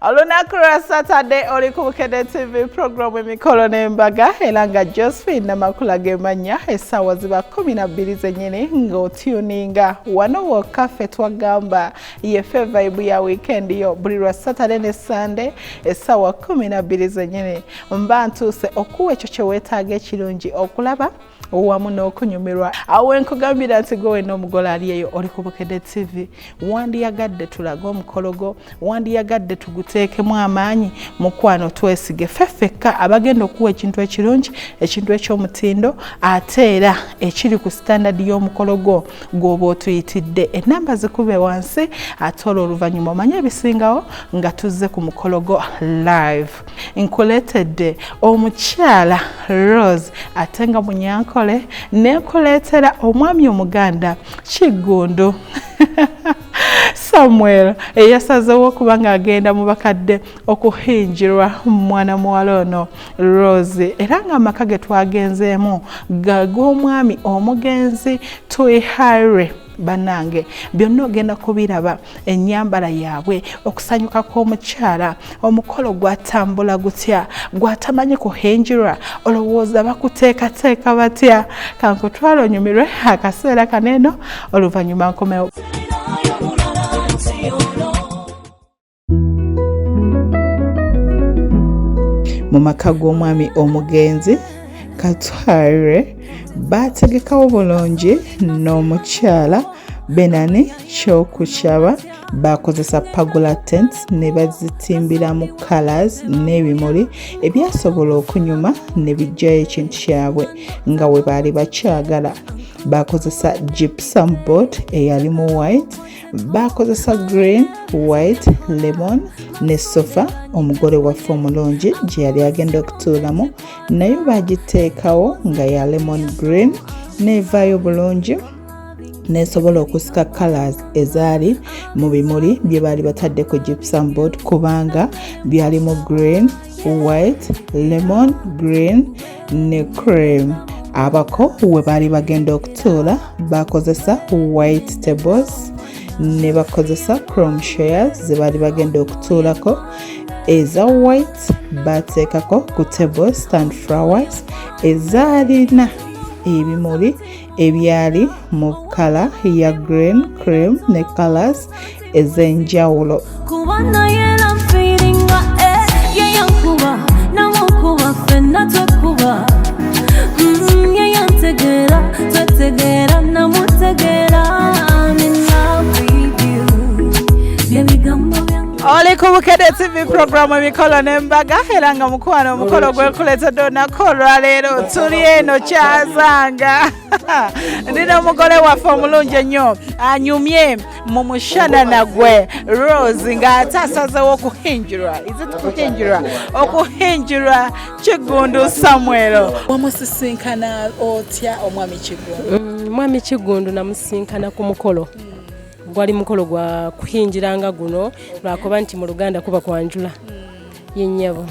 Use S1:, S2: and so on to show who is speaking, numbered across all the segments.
S1: Olunaku lwa Saturday oli ku Bukedde TV program Emikolo n'Embaga, era nga Josephine Namakula gemanya. Essaawa ziba 12 zennyini ng'otuninga wano wokka. Ffe twagamba yefe vibe ya weekend yo buli lwa Saturday ne Sunday essaawa 12 zennyini. Mba ntuuse okuwa ekyo kye weetaaga ekirungi okulaba wamu n'okunyumirwa. Awo wenkugambira nti gwe wenna omugole ali eyo oli ku Bukedde TV, wandiyagadde tulage omukolo gwo, wandiyagadde tuguteekemu amaanyi, mukwano twesige ffe ffekka abagenda okuwa ekintu ekirungi, ekintu eky'omutindo, ate era ekiri ku standard y'omukolo gwo gw'oba otuyitidde. Enamba zikube wansi, ate olwo oluvannyuma omanye ebisingawo nga tuzze ku mukolo gwo live. Nkuleetedde omukyala Rose ate nga Munyankole, nenkuleetera omwami Omuganda Kiggundu Samuel, eyasazeewo okuba ng'agenda mu bakadde okuhinjirwa mwana muwala ono Rose, era ng'amaka ge twagenzeemu gag'omwami omugenzi Tuihaire. Bannange, byonna ogenda kubiraba, ennyambala yaabwe, okusanyuka kw'omukyala, omukolo gwatambula gutya, gwatamanyi kuhinjirwa, olowooza bakuteekateeka batya? Kankutwala onyumirwe akaseera kaneeno, oluvannyuma nkomewo. Mu maka g'omwami omugenzi Katware baategekawo bulungi n'omukyala Benani Kyokukyaba. Bakozesa pergola tents ne bazitimbiramu colors n'ebimuli ebyasobola okunyuma ne bijjayo ekintu kyabwe nga we baali bakyagala. Bakozesa gypsum board eyalimu white, bakozesa green, white, lemon, ne sofa omugole waffe omulungi gye yali agenda okutuulamu nayo bagiteekawo nga ya lemon green, neevaayo bulungi nesobola okusika colors ezaali mu bimuli bye baali batadde ku gypsum board, kubanga byalimu green, white, lemon green ne cream. Abako we baali bagenda okutuula bakozesa white tables ne bakozesa chrome chairs ze baali bagenda okutuulako eza white. Bateekako ku table stand flowers ezaalina ebimuli ebyali mu color ya green, cream ne colors ez'enjawulo.
S2: Kuba naye nafeelinga, eh, yeyankuba namukuba ffenna twekuba. Yeyantegeera twetegeera namutegeera. I'm in love with you, byebigambo byange.
S1: Oli ku Bukedde TV program Emikolo n'Embaga, era nga mukwano omukolo gwekuleetedde olunaku olwaleero tuli eno Kyazanga. Ndina omugole waffe omulungi ennyo anyumye mu mushanana gwe Rose, ng'ate asazewo okuhinjirwa. Is it kuhinjirwa? Okuhinjirwa Kiggundu Samuel. Wamusisinkana otya omwami Kiggundu?
S3: Mwami Kiggundu namusinkana ku mukolo. Gwali mukolo gwa kuhinjiranga guno, lwakuba nti mu Luganda kuba kwanjula yennyabo.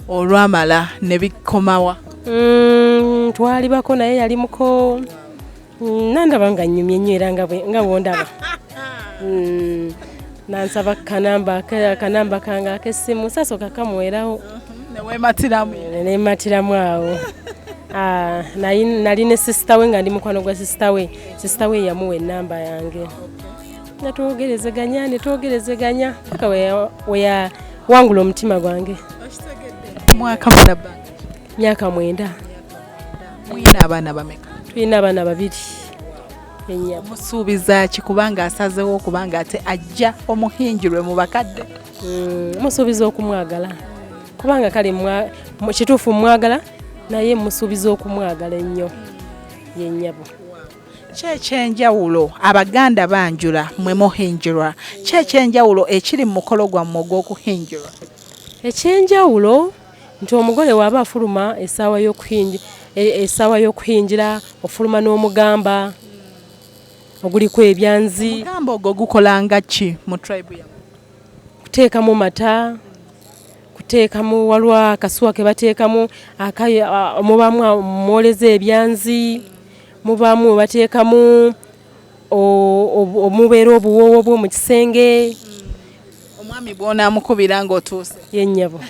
S1: Olwamala ne bikomawa?
S3: Twalibako naye yali muko. Nandaba nga nnyumye nnyo era nga bwondaba. Nansaba kanamba kange ak'essimu, sasooka kamuwerawo.
S1: Newematiramu?
S3: Nematiramu awo. Ah, nali ne sister we nga ndi mukwano gwa sister we. Sister we yamuwa enamba yange, netwogerezeganya netwogerezeganya paka weyawangula omutima gwange.
S1: Mwakamala bbanga?
S3: Myaka 9.
S1: Muyina abaana bameka?
S3: Tulina abaana babiri ennyabo.
S1: Musuubiza ki, kubanga asazeewo okubanga ate ajja omuhinjirwe mu bakadde?
S3: Musuubiza okumwagala, kubanga kale mu kituufu mwagala, naye musuubiza okumwagala ennyo yennyabo.
S1: Ki ekyenjawulo? Abaganda banjula, mwe muhinjirwa. Ki ekyenjawulo ekiri mu mukolo gwammwe ogw'okuhinjirwa?
S3: Ekyenjawulo nti omugole waaba afuluma essaawa y'okuhingira, ofuluma n'omugamba oguliko ebyanzi.
S1: Omugamba ogwo gukolanga ki mu tribe yammwe?
S3: Kuteekamu mata, kuteekamu, waliwo akasuwa ke bateekamu mubamu mwoleza ebyanzi, mubaamu bateekamu omubeera obuwoowo bwo mu kisenge.
S1: Omwami bw'onaamukubira ng'otuuse?
S3: Ye nnyabo.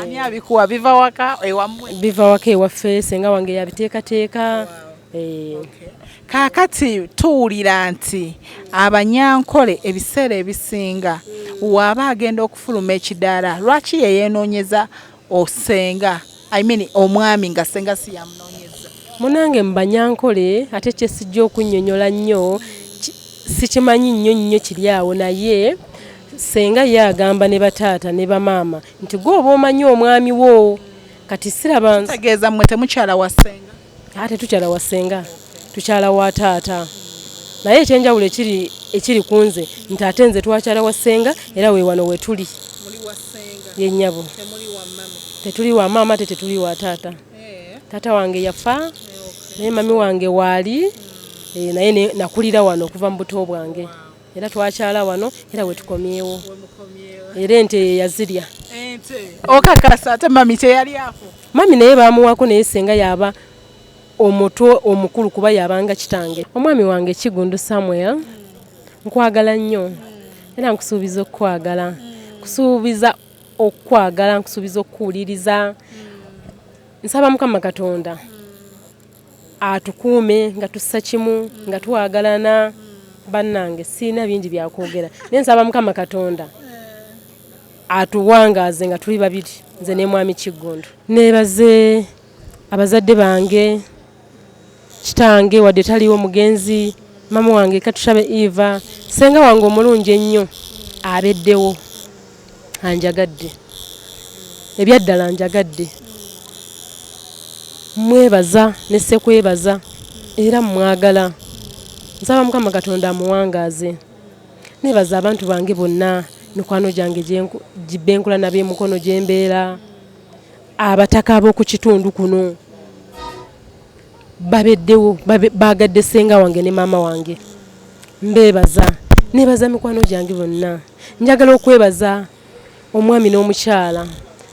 S1: Ani abikuwa? Biva waka ewammwe?
S3: Biva waka ewaffe, senga wange yabiteekateeka.
S1: Kaakati tuwulira nti Abanyankole ebiseera ebisinga waaba agenda okufuluma ekidaala, lwaki ye yeenoonyeza osenga, I mean omwami, nga senga si yamunoonyeza?
S3: Munange, mu Banyankole ate kyesijja okunnyonnyola nnyo, sikimanyi nnyo nnyo kiri awo, naye senga ye agamba ne bataata ne bamaama nti gwe oba omanyi omwami wo. Kati siraba.
S1: Tegeeza mmwe temukyala wa ssenga?
S3: Ate tukyala wa ssenga, tukyala wa taata, naye ekyenjawulo ekiri ku nze nti ate nze twakyala wa ssenga era we wano we tuli.
S1: Muli wa ssenga?
S3: Ye nnyabo.
S1: Temuli wa mama?
S3: Tetuli wa maama, ate tetuli wa taata. Taata wange yafa, naye mami wange waali. Naye nakulira wano okuva mu buto bwange, era twakyala wano era wetukomyewo, era ente ye yazirya.
S1: Okakasa ate mami teyali ako?
S3: Mami naye bamuwako, naye senga yaba omutwe omukulu kuba yabanga kitange. Omwami wange Kigundu Samuel, nkwagala nnyo era nkusuubiza okukwagala, nkusuubiza okukwagala, nkusuubiza okukuwuliriza. Nsaba Mukama Katonda atukuume nga tussa kimu, nga twagalana. Bannange, siina bingi byakwogera, naye nsaba Mukama Katonda atuwangaaze nga tuli babiri, nze ne mwami Kiggundu. Neebaze abazadde bange, kitange wadde taliwo mugenzi, mama wange Katushabe Eva, senga wange omulungi ennyo abeddewo, anjagadde ebyaddala, njagadde, mwebaza ne sekwebaza era mwagala. Nsaba Mukama Katonda amuwangaaze. Nebaza abantu bange bonna, mikwano gyange gibbenkula nab'emukono gyembeera, abataka ab'oku kitundu kuno babeddewo, bagadde ssenga wange ne maama wange, mbeebaza. Nebaza mikwano gyange bonna. Njagala okwebaza omwami n'omukyala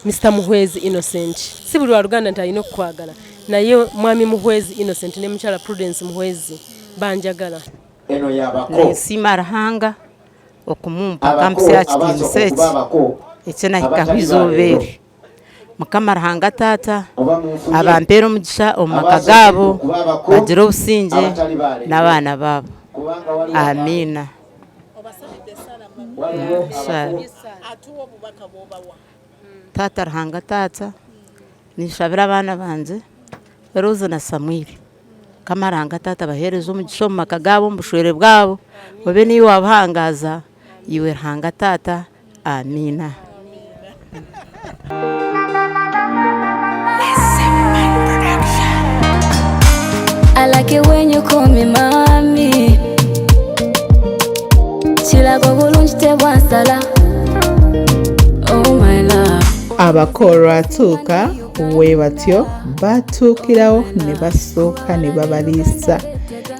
S3: Mr Muhwezi Innocent. Si buli waluganda nti alina okukwagala, naye mwami Muhwezi Innocent ne mukyala Prudence Muhwezi banjagala.
S4: Eno yabako.
S5: Ninsiima Ruhanga okumumpa
S4: Abako
S5: kampisa
S4: abasooka
S5: kitiinisa eki
S4: okuba abako
S5: eki nahikaho
S4: abatali
S5: izooba
S4: baleero.
S5: eri. Mukama Ruhanga taata
S4: Oba munfunye
S5: abampeera omugisha omu maka
S4: abasooka
S5: gaabo,
S4: okuba abako
S5: bagire obusingye
S4: abatali baleero.
S5: n'abaana baabo.
S4: Kubanga waliwo
S5: Amiina.
S4: Waliwo
S5: Saara.
S4: abako.
S1: Atuwa obubaka bw'obawa.
S5: Taata Ruhanga taata, ninshabira abaana bangye Rose na Samwiri. Mukama Ruhanga taata baheereze omugisha omu maka gaabo, omu bushwere bwabo, obe niiwe wabuhangaza iwe Ruhanga taata. Amiina.
S2: I like it when you call me mommy. Kilago bulungi tebwansala. Oh my love.
S1: Abako olwatuuka we batyo batuukirawo ne basooka ne babaliisa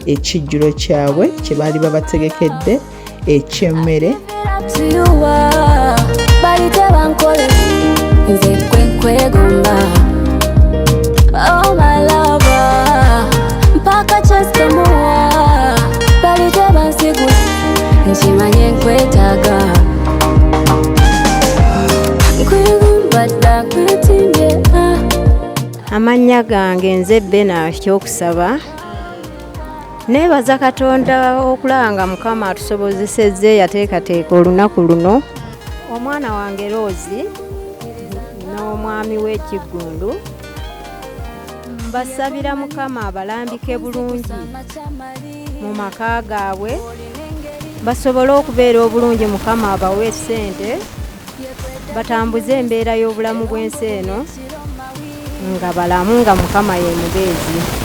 S1: ekijjulo kyabwe kye baali babategekedde eky'emmere.
S2: Up to you, ah. Bali tebankole. Nze kwe kwegomba. Oh my lover. Mpaka chance kamuwa. Bali tebansigula. Nkimanye nkwetaaga. Nkwegomba dda nkwetimbye, ah.
S6: Amannya gange nze Bena Kyokusaba. Neebaza Katonda okulaba nga Mukama atusobozesezza yateekateeka olunaku luno. Omwana wange Rose n'omwami we Kiggundu, mbasabira Mukama abalambike bulungi mu maka gaabwe, basobole okubeera obulungi. Mukama abawe ssente batambuze embeera y'obulamu bw'ensi eno nga balamu, nga Mukama ye mubeezi.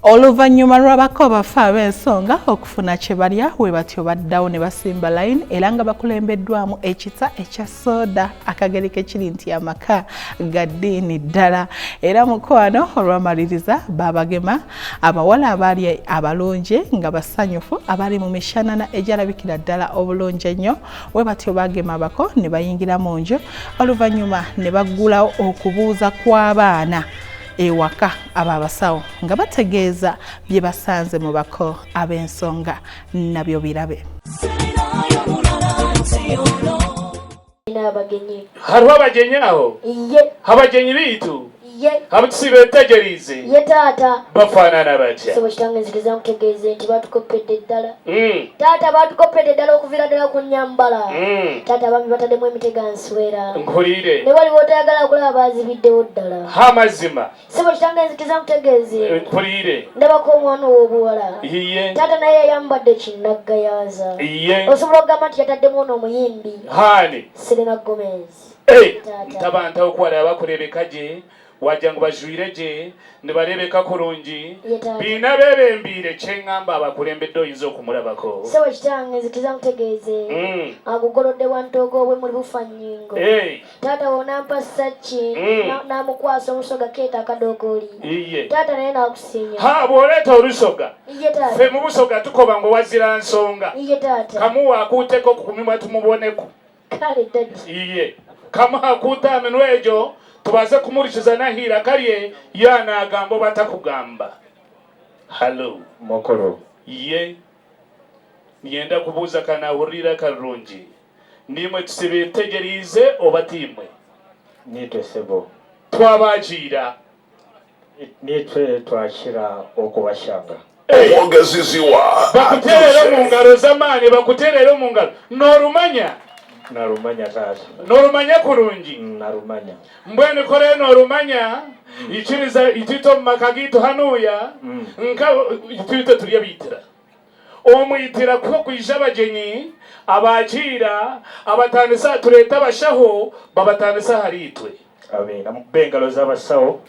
S1: Oluvannyuma lw'abako bafe ab'ensonga okufuna kye balya, we batyo baddawo ne basimba line era nga bakulembeddwamu ekita ekya sooda. Akageri ke kiri nti amaka ga ddiini ddala, era mukwano olwamaliriza babagema abawala abaali abalungi nga basanyufu, abali mu mishanana egyalabikira ddala obulungi ennyo. We batyo bagema abako ne bayingira mu nju, oluvannyuma ne baggulawo okubuuza kw'abaana ewaka abo abasawo nga bategeeza bye basanze mu bako ab'ensonga nabyo birabe.
S7: Ndengera abagenyi.
S8: Hariho abagenyi aho?
S7: Iye.
S8: Abagenyi bitu?
S7: Iye.
S8: Abutusibe tegerize.
S7: Ye taata.
S8: Bafaanana batya?
S7: Ssebo kitange nzikiriza nkutegeeze nti batukopedde ddala. Taata batukopedde ddala okuviira ddala ku nnyambala. Taata abaami bataddemu emitego nswera.
S8: Nkuliire.
S7: Ne waliwo otayagala kulaba baazibiddewo ddala.
S8: Amazima.
S7: Ssebo kitange nzikiriza nkutegeeze.
S8: Nkuliire.
S7: Ndabako omwana ow'obuwala.
S8: Iye.
S7: Taata naye yayambadde kinnaggayaza.
S8: Iye.
S7: Osobola okugamba nti yataddemu ono omuyimbi.
S8: Hani.
S7: Selena Gomez.
S8: Hey, ntabanta okwala abakurebeka gye wajja ngu bajwire gye nibarebeka kurungi biina bebembiire kyeŋŋamba abakulembedde oyinza okumulabako.
S7: Ssebo kitange nzikiriza nkutegeeze agugolodde wantoogo obwe muli bufa nnyingo. Taata wonampa saki n'amukwasa omusoga keeta akadogooli. Taata naye n'akusinya.
S8: Ha, bw'oleeta olusoga ffe mu busoga tukoba ngu wazira nsonga. Kamuwa akuuteko ku mimwa tumuboneko.
S7: Kale daddy.
S8: Iye. Kamuha akuuta minwa egyo tubaze kumurikiza nahira karye yanagamba batakugamba. Hello.
S4: Mokoro.
S8: Ye. Niyenda kubuuza kanahurira karungi. Nimwe tusibetegerize oba timwe?
S4: Nitwe sebo.
S8: Twabagira.
S4: Nitwe twakira okubashanga.
S9: Omwogeziziwa.
S8: Bakuterera mu ngalo z'amaanyi, bakuterera mu ngalo. N'orumanya?
S4: Narumanya taata.
S8: N'orumanya kurungi?
S4: Narumanya.
S8: Mbwenu kore n'orumanya, ikiriza itito mu maka gitu hanuya, nka itito turya bitira. Omwitira kuko kwija abagenyi, abakira, abatandisa tureta abashaho, babatandisa haritwe.
S4: Amina. Mube engalo z'abasawo.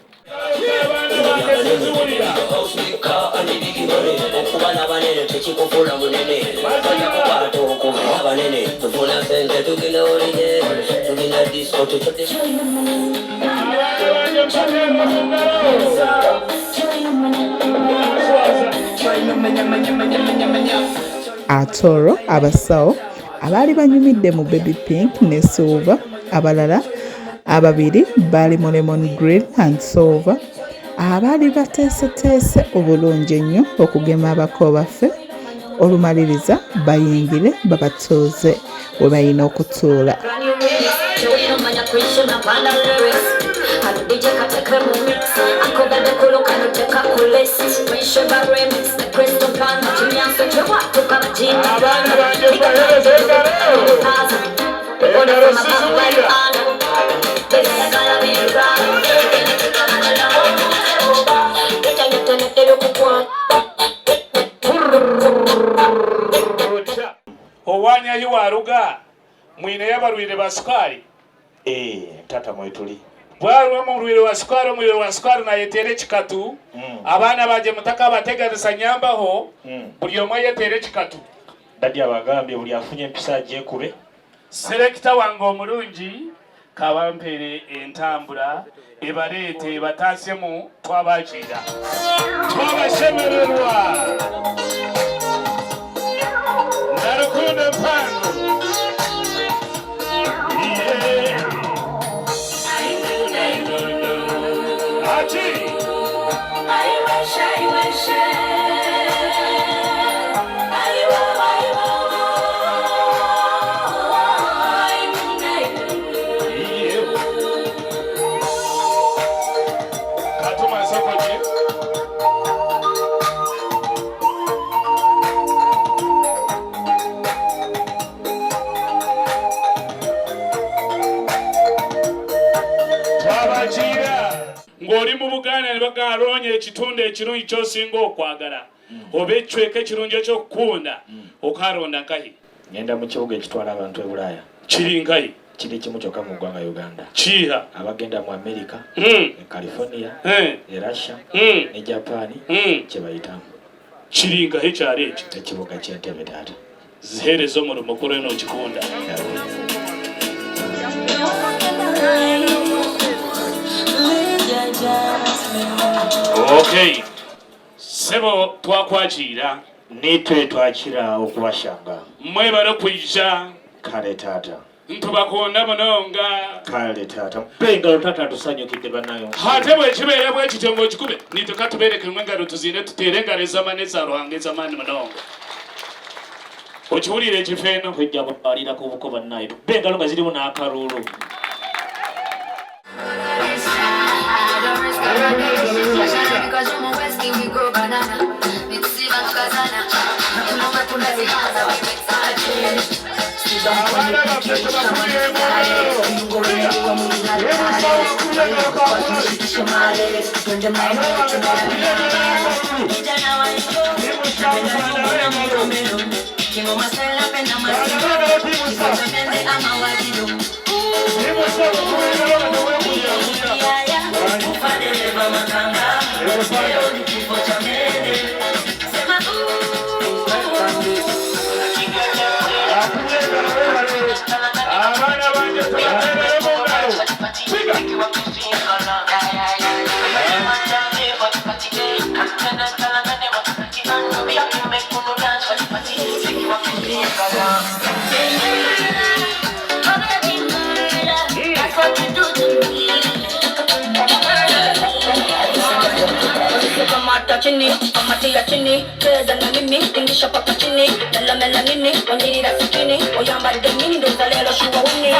S1: Ate olwo abasawo abaali banyumidde mu baby pink ne silver, abalala ababiri baali mu lemon green and silver, abaali bateeseteese obulungi ennyo okugema abako baffe olumaliriza bayingire babatuuze we balina okutuula.
S8: Owanya yiwaruga mwine yabarwire ba sukari.
S4: Tata mwetuli.
S8: Bwarwa murwire wa sukari, murwire wa sukari na yetere kikatu. Abaana baje mutaka bateganisa nyambaho, buli omwe yetere kikatu.
S4: Dadi abagambye buli afunye empisa gyekube.
S8: Selekita wange omulungi kabampere entambula ebaleete bataasemu twabakiira. Twabashemererwa. Narukundo mpango. Achi.
S2: I wish, I wish.
S8: Ng'oli mu Buganda ne bagaloonye ekitundu ekirungi ky'osinga okwagala oba ekicweka ekirungi eky'okukunda okaronda nkahi.
S4: Ngenda mu kibuga ekitwala abantu e Bulaaya.
S8: Kiri nkahi?
S4: Kiri kimu kyokka mu ggwanga Uganda.
S8: Kiha?
S4: Abagenda mu America, e California, e Russia, ne Japan kye bayitamu.
S8: Kiri nkahi ekyalo ekyo?
S4: Ekibuga ky'Entebbe taata.
S8: Ziheereza omulimo kuri eno okikunda. Okay. Sebo twakwakira.
S4: Nitwe twakira okubashanga.
S8: Mwebale kwijja.
S4: Kale taata.
S8: Ntubakunda munonga.
S4: Kale taata. Mpe engalo taata tusanyukidde bannayo.
S8: Ate bwe kibeera bwe kityo ng'okikube, nitwe katubeereke engalo tuzine tuteere engalo ez'amaanyi eza Ruhanga ez'amaanyi munonga. Okiwulira ekifo eno?
S4: Tujja kubalira ku buko bannaye. Tukube engalo nga zirimu n'akaluulu.
S8: Abaana baffe tubakubire mu ngalo. Abaana bange tubateerere mu ngalo. Siga.
S2: Chini, kamatia chini, cheza na mimi, tingisha paka chini, mela mela nini, wanyirira sikini, oyambadde nnyindo zaleero shuwa wini.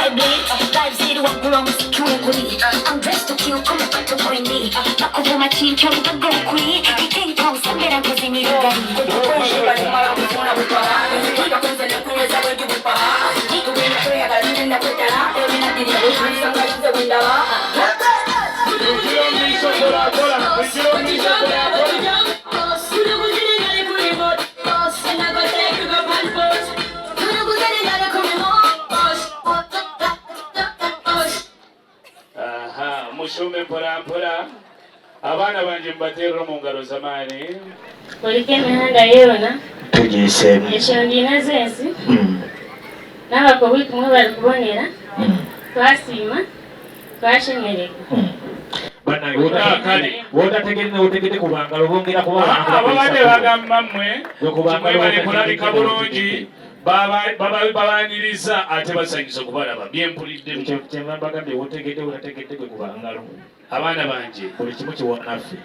S7: I'm dressed to kill, come up to point me. Nakuvuma chincho, go queen. King Kong, sambera kuzinirigari.
S8: Aha, mushume mpola mpola. Abaana bange mubateerera mu ngalo z'amaanyi.
S3: Kuliko emihanda yoona
S4: Tugiyiseemu.
S3: ensonga z'ensi n'abakobi kumwe bali kubonera twasiima twashemererwa.
S4: Bannange
S8: Kale.
S4: w'otategedde n'otegedde ku bangalo bongera kuba abantu
S8: Ababadde bagamba mmwe
S4: Gwe kubanga
S8: mwebale kulabika
S4: w'otategedde
S8: bulungi, babaniriza ate basanyusa okubalaba byempuliddemu.
S4: Kyenva mbagambye w'otegedde w'otategedde gwe ku bangalo.
S8: Abaana bange
S4: Buli kimu kiwanaffe.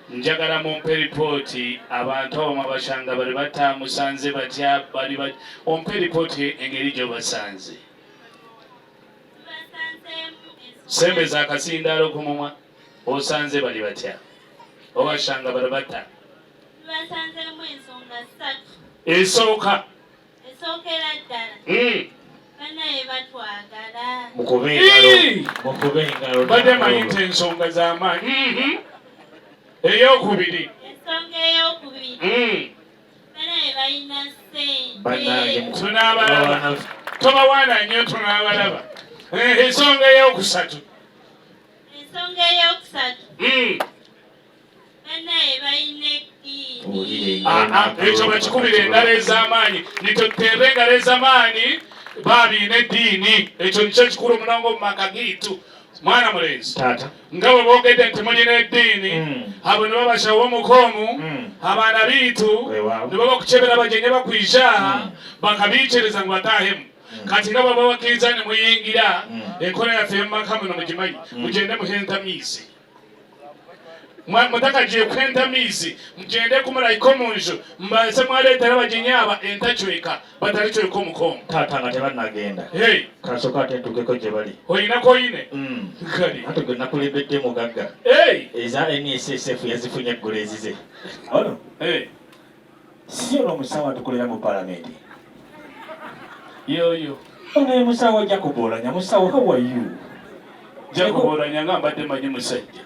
S8: njagala mumpe ripooti abantu abo mwabashanga bali batamusanze batya bali ompe ripooti engeri gy'obasanze. Sembeza akasindaalo ku mumwa osanze bali batya obashanga bali bata.
S10: Tubasanzeemu ensonga ssatu.
S8: Esooka.
S10: Esookera ddala bannaye batwagala.
S4: Mukube engalo. Mukube engalo.
S8: Badde manyi nti ensonga z'amaanyi. Eyokubiri.
S10: Ensonga eyokubiri bannaye balina ssente.
S4: Bannange
S8: Tunaabalaba. Tobawaana nnyo tunaabalaba. Ensonga eyokusatu.
S10: Ensonga eyokusatu bannaye balina eddiini.
S8: Ekyo bakikubira engalo ez'amaanyi nituteebe engalo ez'amaanyi babiina eddiini. Ekyo nikyo kikulu munongo mu maka gitu. Mwana mulenzi
S4: Taata.
S8: nga bwe boogedde nti mulina eddiini abo ne babashawo omukomu abaana biitu
S4: Weewaawo.
S8: ne babakukyebera bagenye bakwija bakabiikiriza ngu bataahemu. Kati nga bwe babakkiriza ne muyingira enkola yaffe y'omu maka muno mugimanyi mugende muhenta miizi. Mutakagiye kwenta miizi mugende kumulayika omunju mbaze mwaleetera abagenyi aba entacweka batalicweka omukomu.
S4: Taata nga tebannagenda.
S8: Hey,
S4: Kasooka ate ntuukeko gye bali.
S8: Oyinako oyine kali.
S4: Ate gwe nakulembedde mugagga.
S8: Hey.
S4: Eza NSSF yazifunye eggulo ezize. Ono
S8: Hey.
S4: si ono omusawo atukolera mu paalamenti.
S8: Yoyo.
S4: Ono ye musawo Jacob Oulanyah. Musawo, how are you?
S8: Jacob Oulanyah nga mbadde manyi musajja.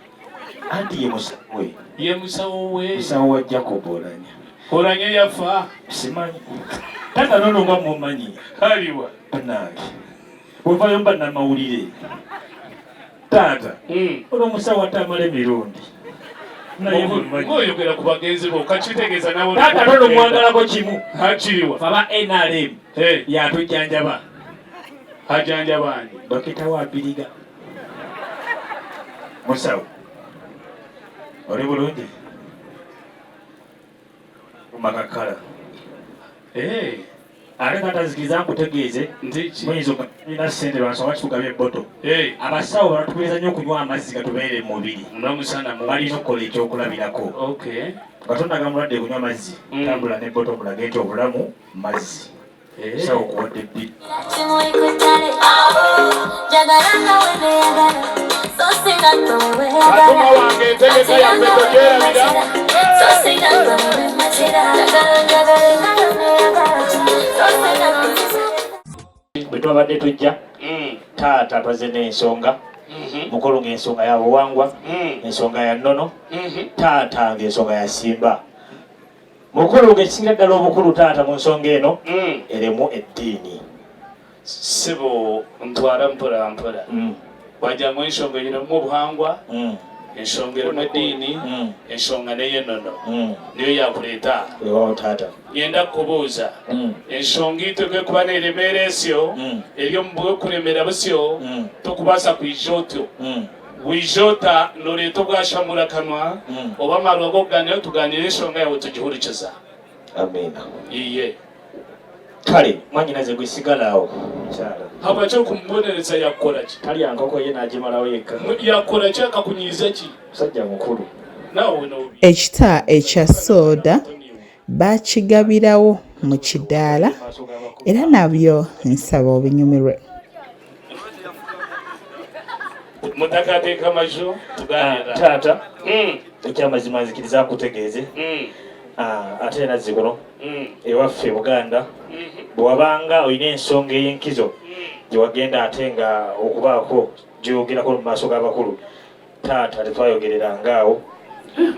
S4: Anti ye musawo we.
S8: Ye musawo we.
S4: Musawo wa Jacob Oulanyah.
S8: Oulanyah yafa.
S4: Simanyi. Taata nono nga mumanyi.
S8: Aliwa.
S4: Bannange. Bw'ovaayo mba nnamawulire. Taata. Ono omusawo ate amala emirundi. Naye mumanyi.
S8: Ng'oyogera ku bagenzi bo kakitegeeza nawe.
S4: Taata nono mwagalako kimu.
S8: Hakiriwa.
S4: Aba NRM.
S8: Hey.
S4: Yatujjanjaba.
S8: Ajanjaba ani?
S4: Dokita wa Abiriga. Musawo. Oli bulungi? Kumakakala.
S8: Hey.
S4: Ate katazikiriza nkutegeeze muyinza okulina ssente lwansonga kitugabye ebboto. Abasawo batukubiriza nnyo okunywa amazzi gatubeere mu mubiri. Balina okukola ekyokulabirako. Nga tonnaga mulwadde kunywa mazzi, tambula n'ebboto omulage nti obulamu mazzi. Sawo okuwadde bbi.
S8: Atuma wange entegeka yaffe togyerabira.
S4: Bwe twabadde tujja taata twazze n'ensonga mukulu ng'ensonga ya buwangwa, ensonga ya nnono, taata ng'ensonga ya simba. Mukulu ng'ekisingira ddala obukulu taata mu nsonga eno eremu eddiini.
S8: Ssebo ntwara mpora mpora. Wagira ngu enshonga erimu obuhangwa, enshonga erimu eddiini, enshonga n'ey'ennono niyo yakureeta aha.
S4: Weewaawo taata.
S8: Nyenda kukubuuza, enshonga itwe ku erikuba neeremeera esyo, eri omu bw'okuremera busyo, tokubaasa kwija otyo. Waija ota nooreeta obwashamura-kanwa oba amarwa g'okugaaniiraho tugaaniire enshonga yaawe tugihurikiza.
S4: Amiina.
S8: Iye.
S4: Kale mwanyinaze gwe sigala awo mukyala.
S8: Habwaki orikumubonereza yakukora ki?
S4: Talya nkoko ye n'agimalawo yekka.
S8: Yakukora ki akakunyiiza ki?
S4: Musajja mukulu.
S8: Naawe noobi.
S1: Ekita ekya sooda baakigabirawo mu kidaala era nabyo nsaba obinyumirwe.
S8: Mutakateeka amaju tuganira.
S4: Taata ekyamazima nzikiriza nkutegeeze ate era nazzikuno ewaffe e Buganda bwewabanga olina ensonga ey'enkizo gyewagenda ate nga okubaako gyoyogerako mu maaso g'abakulu taata tetwayogereranga awo.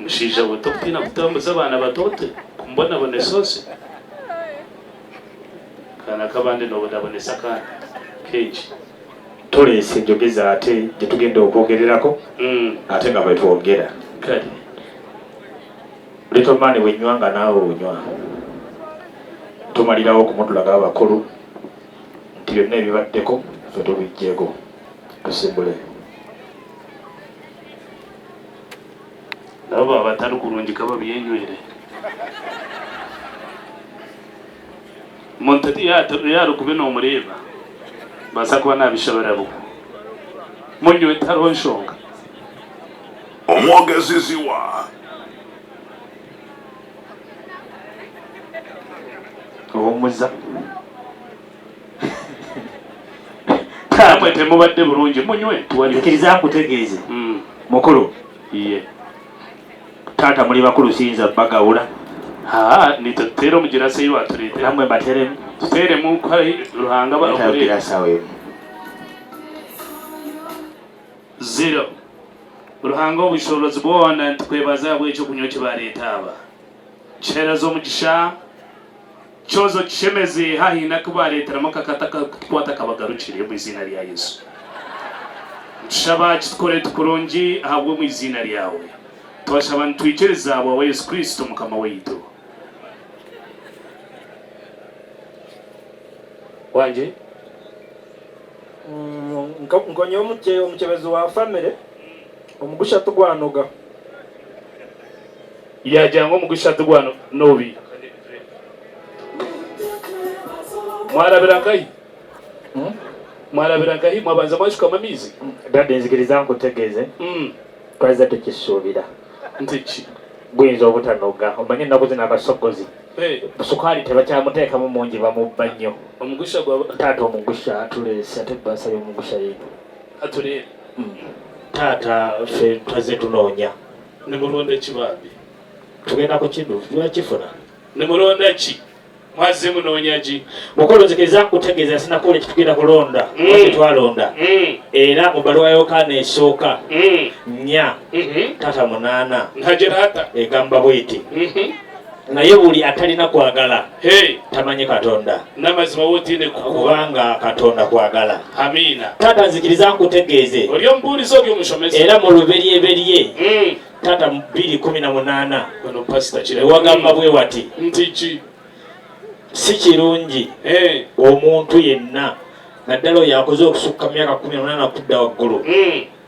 S8: Mushaija we tokutiina kutambuza abaana bato oti kumubonabonesa osi? Akaana k'abandi noobonabonesa akaana keegi.
S4: Tuleese enjogeza ate gyetugenda okwogererako ate nga bwetwogera.
S8: Kale.
S4: Little man bwenywa nga naawe onywa. Tumalirawo okumutulaga abakulu nti byonna ebibaddeko ffe tubiggyeko. Tusimbule.
S8: Nabo baba batari kurungi ka babyenywere. Omuntu ti yaarikubi noomureeba, mbaasa kuba naabishabira bugu. Munywe tihariho nshonga.
S9: Omwogezi Ziwa.
S4: Owummuza.
S8: Namwe temubadde bulungi munywe tiwali.
S4: Nzikiriza nkutegeeze mukulu.
S8: Iye.
S4: Taata muli bakulu siyinza bagawula.
S8: Haa nitwe tuteere omu girasi ei watureetera.
S4: Namwe mbateremu.
S8: Tuteeremu kare Ruhanga
S4: Leetayo
S8: abakorere.
S4: girasi awo emu.
S8: Zero. Ruhanga ow'obushoboorozi bwona nitukwebaza ahabw'eky'okunywa eki baareeta aba. Kiheereze omugisha, kyoze okishemeze haine aku baareeteramu akakata akakutukwata kabagarukire omu iziina rya Yesu. Nitushaba kitukore kurungi ahabw'omu iziina ryawe. Twashaba nitwikiriza ahabwawe Yesu Kristo Mukama waitu. Wangye.
S11: Nkonye omukyebezi wa famire omugusha tigwanoga.
S8: Yaagira ngu omugusha tigwanobi. Mwarabira nkahi? Mwarabira nkahi? Mwabanza mwashukamu amaizi?
S4: Daddy nzikiriza nkutegeeze twazze tukisuubira.
S8: Nti ki?
S4: Guyinza obutanoga. Omanyi ennaku zino abasogozi sukaali tebakyamuteekamu mungi bamubba nnyo.
S8: Omugusha gwa.
S4: Taata omugusha atuleese ate ebbaasa y'omugusha yiino.
S8: Atureebe.
S4: Taata ffe twazze tunoonya.
S8: Nimuronda ki bambi?
S4: Tugenda kukidu tulakifuna.
S8: Nimuronda ki? Mwazze munoonya ki?
S4: Mukulu nzikiriza nkutegeeza sinakuwulira kyetugenda kulonda oba kyetwalonda era mu bbaluwa ya Yokaana esooka nnya taata munaana egamba bweti naye buli atalina kwagala tamanyi Katonda
S8: N'amazima wotiine kukuba.
S4: Kubanga Katonda kwagala.
S8: Amiina.
S4: Taata nzikiriza nkutegeeze.
S8: Ori omubuurizi ori omushomesa.
S4: Era mu luberyeberye taata mu 2:18
S8: Ono pastor kira.
S4: Ewagamba bwe wati.
S8: Nti ki?
S4: Si kirungi omuntu yenna naddala oyo akoze okusukka mu myaka 18 kudda waggulu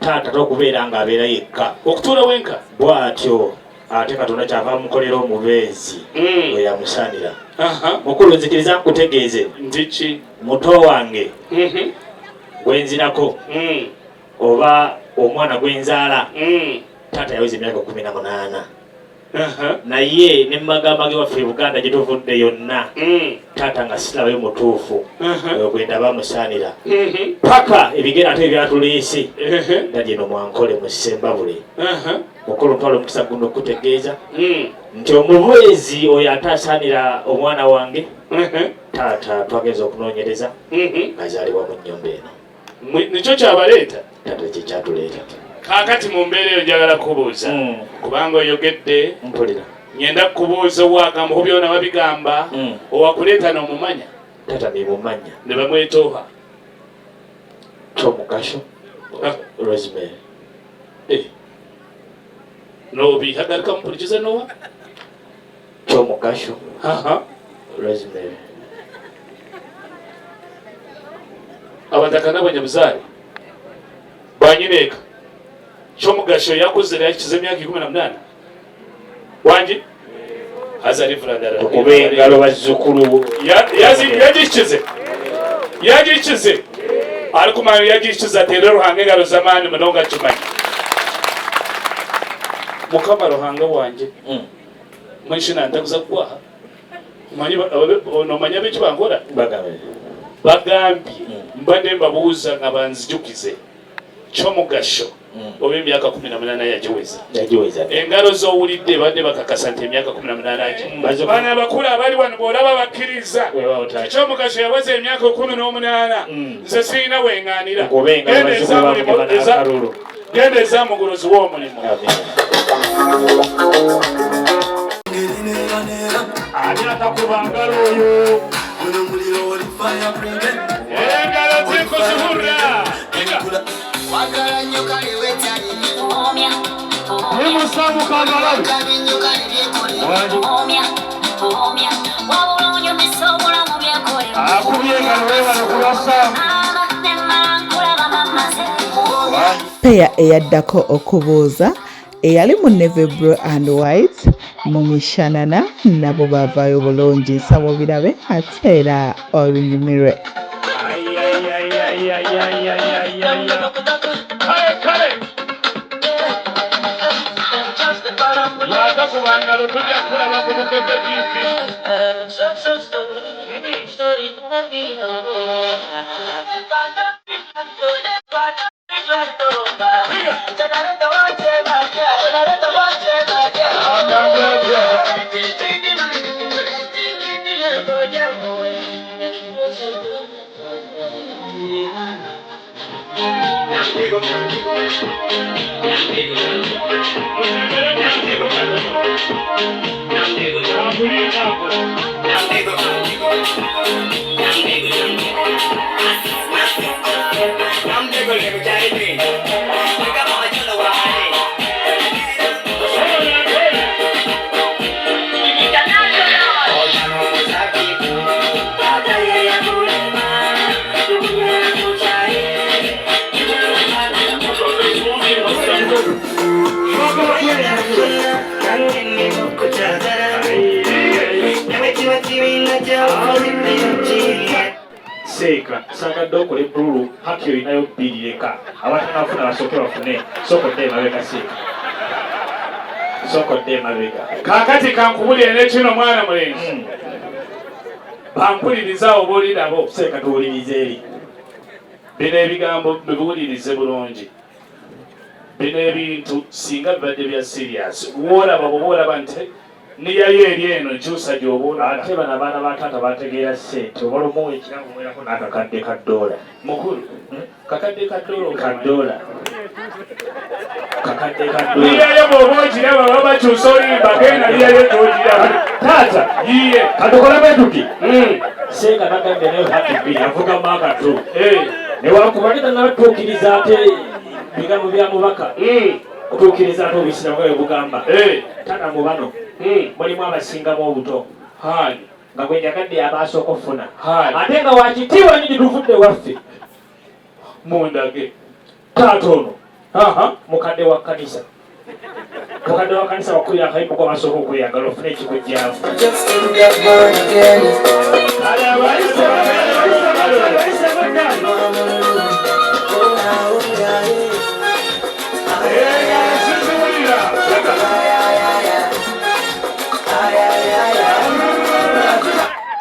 S4: taata tokubeera ng'abeera yekka.
S8: Okutuula wenka.
S4: Bw'atyo. Ate Katonda kyava amukolera omubeezi oyo yamusaanira. Mukulu, nzikiriza nkutegeeze
S8: nti ki
S4: muto wange gwenzirako oba omwana gwenzaala, taata yaweza emyaka 18, naye ne mumagamba ge waffe e Buganda gye tuvudde yonna, taata nga sirabayo mutuufu oyo gwendaba amusaanira, paka ebigere ate ebyatuleese daddy eno mwankole mu Ssembabule. Mukulu, ntwala omukisa guno okutegeeza nti omubeezi oyo ate asaanira omwana wange, taata twagenza okunoonyereza ng'azaalibwa mu nnyumba eno.
S8: Nikyo kyabaleeta?
S4: Taata, kyekyatuleeta.
S8: Kaakati mu mbeera eyo njagala kubuuza, kubanga oyogedde.
S4: Mpulira.
S8: Ngenda kubuuza, owagamba byona babigamba, owakuleeta n'omumanya?
S4: Taata, nemumanya.
S8: Ne bamwetooha?
S4: Kyomugasho Rosemary.
S8: Nobihagarika mukurikize nowa?
S4: Kyomugasho Rosemary.
S8: Abataka n'abanyabuzaale banyineeka, Kyomugasho yakuze yakize emyaka 18 wangi azalivula.
S4: Tukube engalo, bazzukulu.
S8: Yagikize, yagikize, arikumanya yagikize, ateere Ruhanga engalo z'amaani munonga. Kimanyi Mukama Ruhanga wanje mwishina ntakuza kukwaha. Omanyi nomanya beki bankora?
S4: Bagambe.
S8: Bagambye mbadde mbabuuza nga banzijukize Kyomugasho oba emyaka 18 yagiweza.
S4: Yagiweza.
S8: Engalo z'owulidde badde bakakasa nti emyaka 18 agi. Bano abakulu abali wano bw'olaba bakkiriza.
S4: Weewaawo, taata.
S8: Kyomugasho yaweza emyaka 18, nze sirina weŋŋaanira.
S4: Tukube engalo,
S8: Genda
S4: bazzukulu
S8: eza
S4: bamugema n'akalulu.
S8: Genda ezamugulozi w'omulimu.
S4: Ani atakuba ngalo oyo?
S8: Engalo zikuzihurra.
S2: Wagala nnyo kale wetali.
S4: Nimusamuka ngalabi.
S2: Kabi nnyo kale byekolera. Wabula onyumisa obulamu byekolera.
S4: Akubye engalo, weebale kulwasaamu.
S1: Peya eyaddako okubuuza eyali mu navy blue and white mu mishanana, nabo baavaayo bulungi. Nsaba obirabe ate era obinyumirwe.
S8: Kale kale, lwakakuba ngalo, tujja kulaba ku Bukedde TV.
S4: Seeka sagadde okola ebbululu, haki olinayo bbiri, leka abatanafuna basooke bafune. Sookodde emabega, seeka, sookodde emabega.
S8: Kaakati kankubulire nekino, mwana mulenzi, bampuliriza oba oli nabo.
S4: Seeka, tuwulirize eri.
S8: Bino ebigambo bibuwulirize bulungi. Bino ebintu singa bibadde bya serious, woolaba bwoba olaba nti niyayo eri eno nkyusa gyoba.
S4: Ate bano abaana ba taata bategeera ssente, oba lumu ekirabo muwerako n'akakadde ka ddoola.
S8: Mukulu, kakadde ka ddoola?
S4: Ka ddoola, kakadde ka ddoola.
S8: Niyayo bw'oba ogiraba baba bakyusa olimba, genda niyayo gyogiraba.
S4: Taata.
S8: Yiye.
S4: Katukole bwe tuti. Seeka nagambye nayo haki bbiri, avuga maakatu newankubadde tanatuukiriza ate bigambo bya mubaka kutuukiriza, ate obuyisiramu nga bwe bugamba. Taata, mu bano mulimu abasingamu obuto nga gwe njagadde abasooka okufuna, ate nga wakitiibwa nnyo gye tuvudde waffe.
S8: Mundage.
S4: Taata, ono mukadde wa kkanisa. Mukadde wa kanisa wakubira akayimba ko basooka okweyagala ofune ekikujjamu.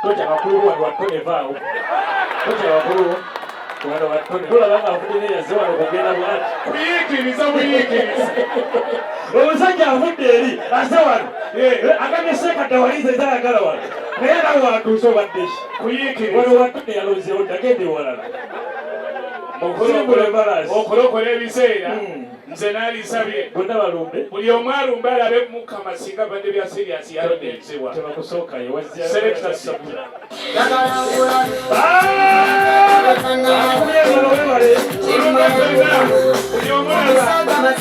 S4: Totya bakulu wano watone vaawo. Totya bakulu wano watone. Tulaba nga avudde n'eyaze wano kugenda bw'ati.
S8: Kuyiikiriza buyiikiriza.
S4: Omusajja avudde eri aze wano. Agambye Ssekadda walize ezayagala wano. Naye era watuuse obadde ki?
S8: Kuyiikiriza.
S4: Wano watone yalonzeewo dda genda ewalala. Simbula embalaasi.
S8: Okulokola ebiseera nze naalisabye
S4: Bonna balumbe.
S8: buli omu alumbe alabe Mukama singa badde bya serious yalondezebwa.
S4: Tebakusookayo wazira.
S8: Selector Sabula. Buli omu alaba.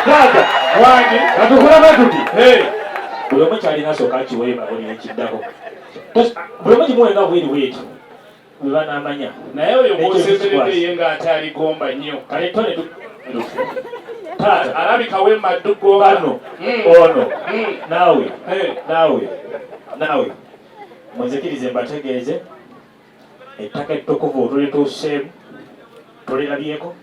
S4: Taata,
S8: Wangi.
S4: katukulaba tuti.
S8: Hey.
S4: Buli omu kyalina asooka akiweeba buli ekiddako. Buli omu kimuwe nga bweri bweti. Bwe banaamanya.
S8: Naye oyo
S4: Ekyo
S8: gw'osemberedde ye ng'ate aligomba nnyo.
S4: Kale tone tu. Taata,
S8: Alabika we maddu gomba.
S4: bano, ono, naawe,
S8: Hey.
S4: naawe, naawe. Munzikirize mbategeeze ettaka ettukuvu tulituuseemu tulirabyeko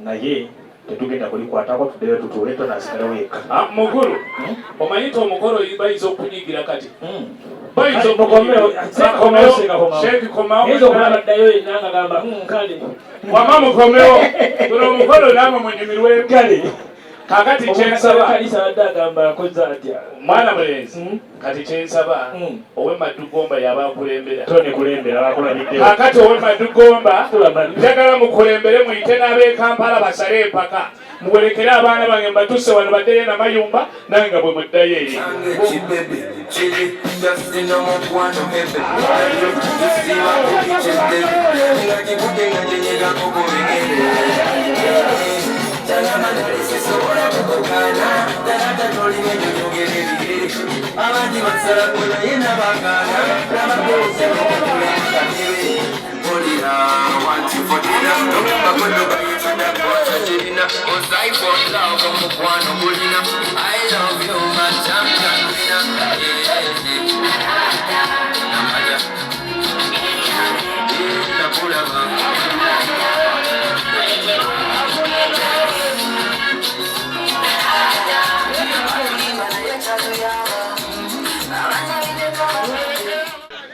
S4: naye tetugenda kulikwatako tuddeyo tutuule tonasigalawo yekka.
S8: Ah, mukulu omanyi nti omukolo bayinza okunyigira kati bayinza
S4: Kale, mukomewo,
S8: Bakomewo,
S4: Sheikh komawo.
S8: Sheikh komawo.
S4: Yinza okulaba ddayo yenna nga gamba kale
S8: Wama mukomewo guno omukolo naamwe munyumirwemu.
S4: Kale
S8: Kaakati kyensaba
S4: kanisa abadde agamba akoze atya
S8: mwana mulenzi kati kyensaba owe Maddugomba yaba akulembera.
S4: Tone kulembera bakulabiddewo.
S8: Kaakati owe Maddugomba njagala mukulembere muyite n'ab'e Kampala basale empaka muwerekere abaana bange mbatuse wano baddeyo namayumba nange nga bwe muddayo eri.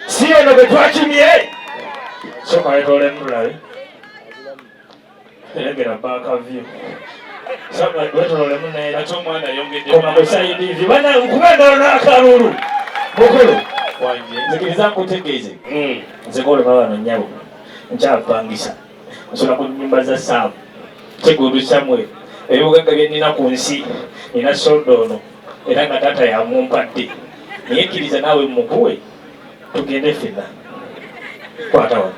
S4: Si eno gwe twakimye. Sooka weetoolemu tulabe. Erengera back view. Sooka weetoolemu neera.
S8: Ate omwana ayongedde
S4: Koma ku side view. Bana nkuba engalo n'akalulu. Mukulu.
S8: Wange.
S4: Nzikiriza nkutegeeze. Nze ng'olaba wano nnyabo. Nkyapangisa. Nsula ku nnyumba za Saamu. Kigudu Samuel. Ebyobugagga bye nnina ku nsi. Nina soda ono. Era nga taata yamumpadde. Naye kkiriza naawe mmukuwe. Tugende ffenna. Kwata wano.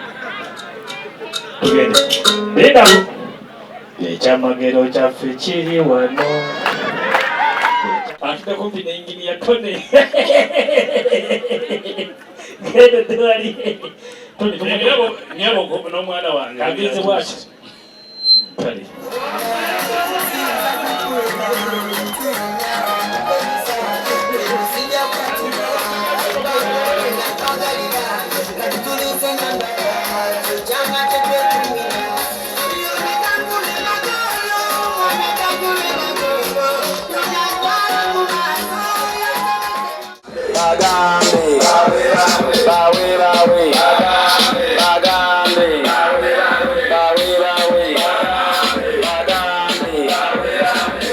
S4: Tugende. Lindamu. Ekyamagero kyaffe kiri wano. Atudde kumpi n'engini Tone. Genda tewali. Tone,
S8: Nnyabo, nnyabo n'omwana wange.
S4: Agenze bw'ati. Kale.
S12: Bagambe, bawe bawe, bagambe, bawe bawe, bagambe,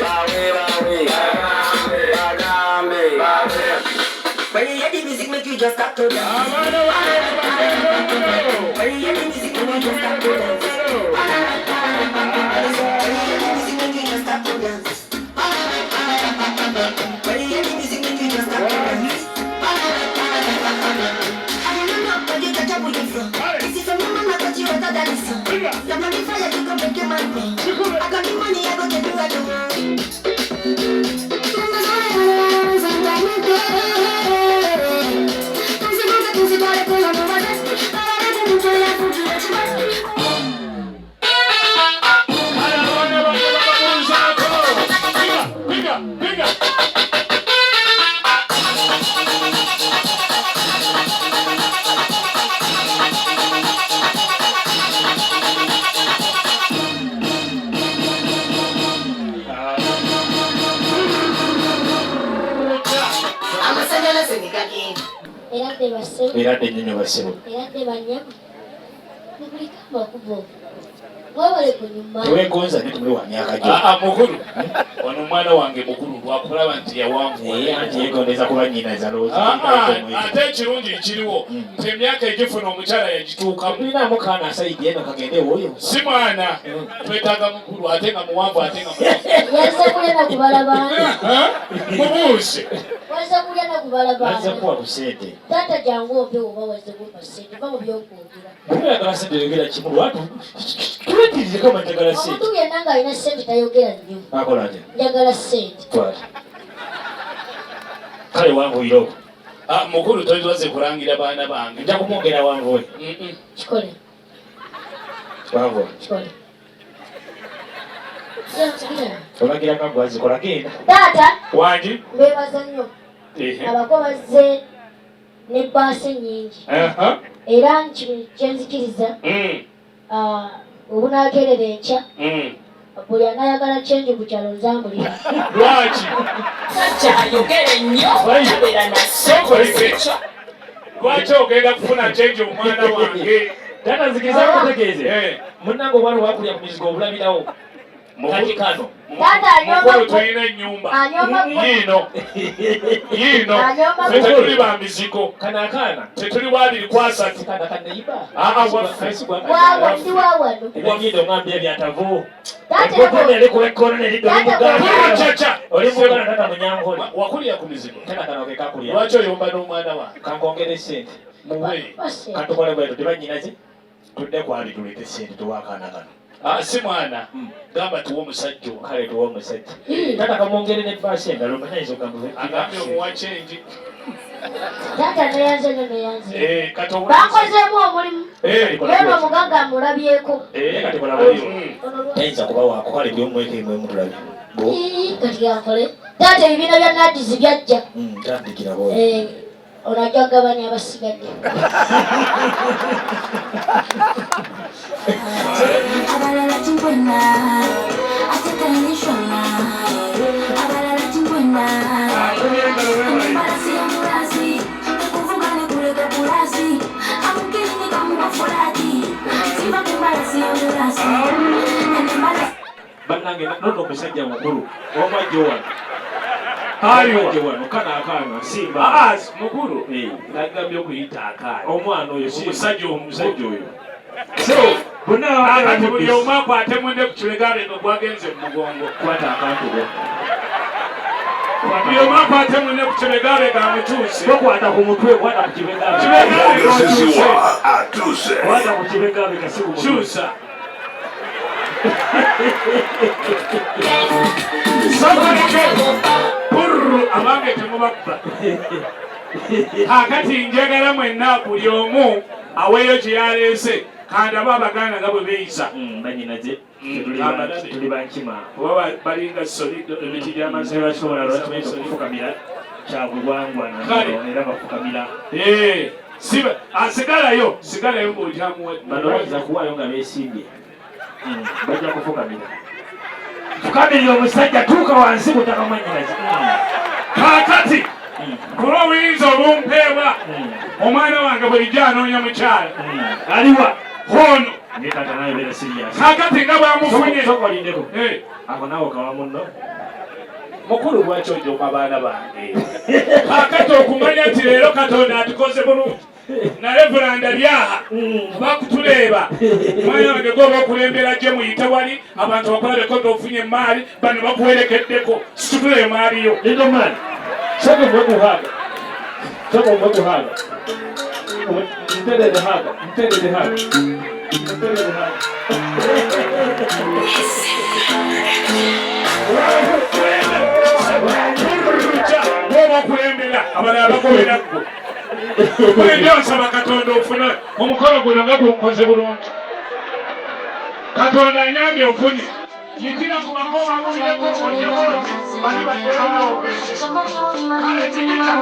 S12: bawe bawe, bagambe.
S2: When you hear the music, make you just start to dance. When you hear the music, make you just start to dance. When you hear the music, make you just start to dance. When you hear the music, make you just start to dance. I don't know where you got your booty from. This is from your mama, but you want that song. Your money fire, you go make your money. I got the money, I go get you what you want.
S7: Eradde bassebo.
S4: Eradde nnyonyo bassebo.
S7: Eradde bannyabo. Mukulika amakubo. Mwebale kunyuma.
S4: Teweegonza nnyo tumuli wa myaka gyo.
S8: Aa mukulu. Ono omwana wange mukulu lwakulaba nti yawanguwa.
S4: Anti yeegondeza kuba nnyina zalowooza.
S8: Ate ekirungi ekiriwo nti emyaka egifuna omukyala yagituukamu.
S4: Tulinaamu kaana asayidi eno kagende ewuuyo.
S8: Si mwana twetaaga mukulu ate nga muwanvu ate nga muwanvu.
S7: Yazze kulya na kubala baana.
S8: Mubuuze.
S7: Wazze kulya na kubala baana.
S4: Bazze kuwa ku ssente.
S7: Taata jangu ompe oba wazze kumpa ssente va mu by'okwogera.
S4: Oyagala ssente oyogera kimu lwatu. Tuletirize kama njagala ssente.
S7: Omuntu yenna ng'alina ssente tayogera nnyo.
S4: Akola atya?
S7: Njagala ssente.
S4: Twala. Kale wanguyira okwo.
S8: Mukulu toyinza kulangira baana bange.
S4: Nja kumwongera wanguwe.
S7: Kikole.
S4: Wanguwe.
S7: Kikole.
S4: Olagira nga gwazikola genda.
S7: Taata.
S8: Wangi.
S7: Mbeebaza nnyo. Abako bazze ne bbaasi nnyingi. Era kyenzikiriza. Obunaakerera enkya. Buli anaayagala kyenje ku kyalo nzambulira.
S8: Lwaki?
S13: Sajja ayogere nnyo tabeera na ssente.
S8: Lwaki ogenda kufuna kyenje omwana wange?
S4: Taata nzikiriza nkutegeeze. Munnange obwana bwakulya ku mizigo obulabirawo. Kati kano.
S8: Mukulu tulina ennyumba. Yiino. Yiino. Ffe tetuli ba mizigo.
S4: Kano akaana.
S8: Tetuli wa 2 ku 3.
S4: Kano kanneyiba.
S8: Aa waffe.
S7: Waawa ndi waawano.
S4: Ebyenyindo ngambye byatavu.
S7: Taata
S4: Eri kuba ekkoona eridda oli Muganda. Oli Muganda tata Munyankole.
S8: Wakulira ku mizigo.
S4: Tata kano ke kakulya.
S8: Lwaki oyomba n'omwana wange?
S4: Kankongere ssente.
S8: Muwe.
S4: Katukole bwetu tebannyinaze. Tudde ku abiri tuleete ssente tuwe akaana kano.
S8: Si mwana. Gamba tuwe omusajja.
S4: Kale tuwe omusajja. Tata kamwongere ne bbaasi endala omanyi ayinza okugamba.
S8: Agambye omuwa kyengi.
S7: Taata neyanze nnyo neyanze. Bakozeemu omulimu. Yeeno omugagga amulabyeko.
S4: Kati kola bw'otyo. Tayinza kuba waako kale buli omu mwekemwe mutulabye.
S7: Kati akole. Taata ebibiina bya Nadizi byajja.
S4: Tandikira bw'otyo.
S7: Ono ajja kugabanya abasigadde.
S14: Abalala timbwena, ate tayinishona. Abalala timbwena, embalasi ya mulasi, ekuvuga nekuleka kulasi. Amukini kamuwa fulati, siva kumbalasi ya mulasi.
S4: Bannange nono omusajja mukulu, omwajjo wano. Aliwa kana akaana simba.
S8: Mukulu nagambye okuyita akaana.
S4: Omwana oyo
S8: omusajja
S4: omusajja oyo. So
S8: bonna buli omu akwate munne ku kibegabega gwagenze mu mugongo.
S4: Kwata akantu ko.
S8: Buli omu akwate munne ku kibegabega amukyuse.
S4: Tokwata ku mutwe, kwata ku kibegabega.
S8: Kibegabega okyuse.
S9: Atuse.
S4: Kwata ku kibegabega si ku mutwe.
S8: Kyusa. Sokoleke. Purru abange temubabba. Kakati njagala mwenna buli omu aweeyo kye yaleese. Kandi abo Abaganda nga bwe beeyisa.
S4: Bannyinaze tuli bankima.
S8: Oba balinga solido emiti gy'amazzi.
S4: Tebasobola lwaki bayinza okufukamira kya buwangwa era bafukamira.
S8: Asigalayo sigalayo ng'okyamuwa.
S4: Bano bayinza kuwaayo nga beesimbye. Bajja kufukamira. Fukamirira omusajja tuuka wansi kutaka mwannyinaze.
S8: Kaakati kuba obuyinza obumpeebwa omwana wange bulijjo anoonya mukyala.
S4: Aliwa?
S8: Ono.
S4: Kaakati
S8: nga bwamufunye.
S4: Sokolindeko. Ako naawe kawa munno.
S8: Mukulu lwaki ojooka abaana bange? Kaakati okumanya nti leero Katonda atukoze bulungi. Na Reveranda byaha bakutuleeba. Mwana wange gwoba okulembera gye muyite wali abantu bakulabeko nti ofunye emaali bano bakuwerekeddeko situtula emaali yo.
S4: Little man. Soko mwekuhaga. Soko mwekuhaga. Mterere haga. Mterere haga. Mterere haga.
S8: Bwoba okulembera abalala bagobera ggwe. Bulijjo nsaba Katonda ofune omukolo guno nga gunkoze bulungi. Katonda anyambye ofunye. Yitira ku bakoba bawulireko ojjeko bali bateekawo. Kale tikita.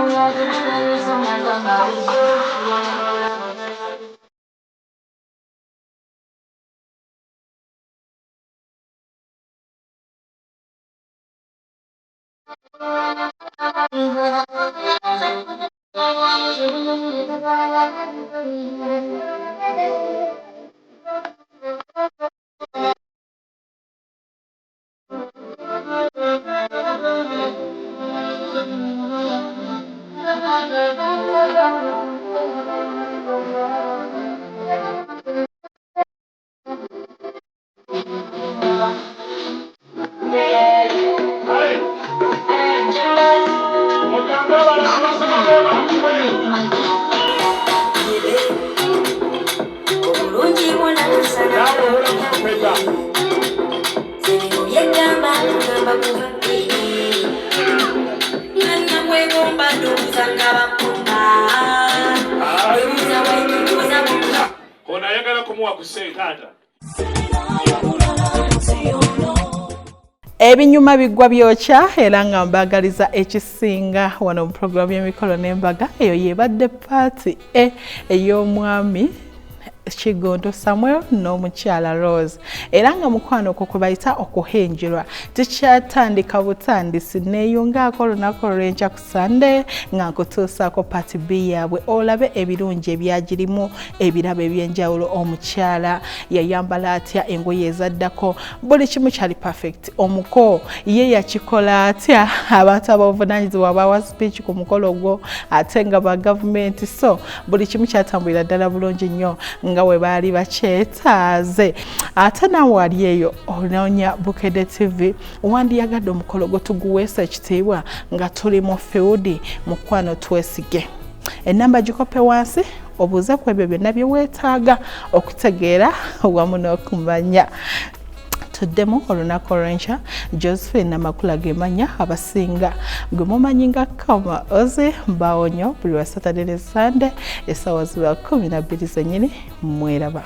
S8: Ono ayagala kumuwa ku ssente taata.
S1: Ebinyuma biggwa byokya era nga mbagaliza ekisinga wano mu pulogulaamu y'emikolo n'embaga. Eyo yebadde paati e ey'omwami Kigonto Samuel n'omukyala Rose, era nga mukwano okwo kwe bayita okuhenjerwa tikyatandika butandisi. Neeyungaako olunaku olw'enkya ku Sande nga nkutuusaako paati B yaabwe, olabe ebirungi ebyagirimu, ebirabo ebyenjawulo, omukyala yayambala atya engoye ezaddako, buli kimu kyali perfect. Omuko ye yakikola atya, abantu ab'obuvunaanyizibwa bawa speech ku mukolo ogwo ate nga ba gavumenti, so buli kimu kyatambulira ddala bulungi nnyo nga we baali bakyetaaze. Ate naawe wali eyo onoonya Bukedde TV, wandiyagadde omukolo gwo tuguweesa ekitiibwa nga tuli mu field. Mukwano, twesige, enamba gikope wansi obuuze ku ebyo byonna bye weetaaga okutegeera wamu n'okumanya. Tuddemu olunaku olw'enkya. Josephine Namakula gemanya abasinga gwe mumanyi nga Kama Ozi. Mbawonyo buli lwa Saturday ne Sunday essaawa ziba 12 zennyini. Mweraba.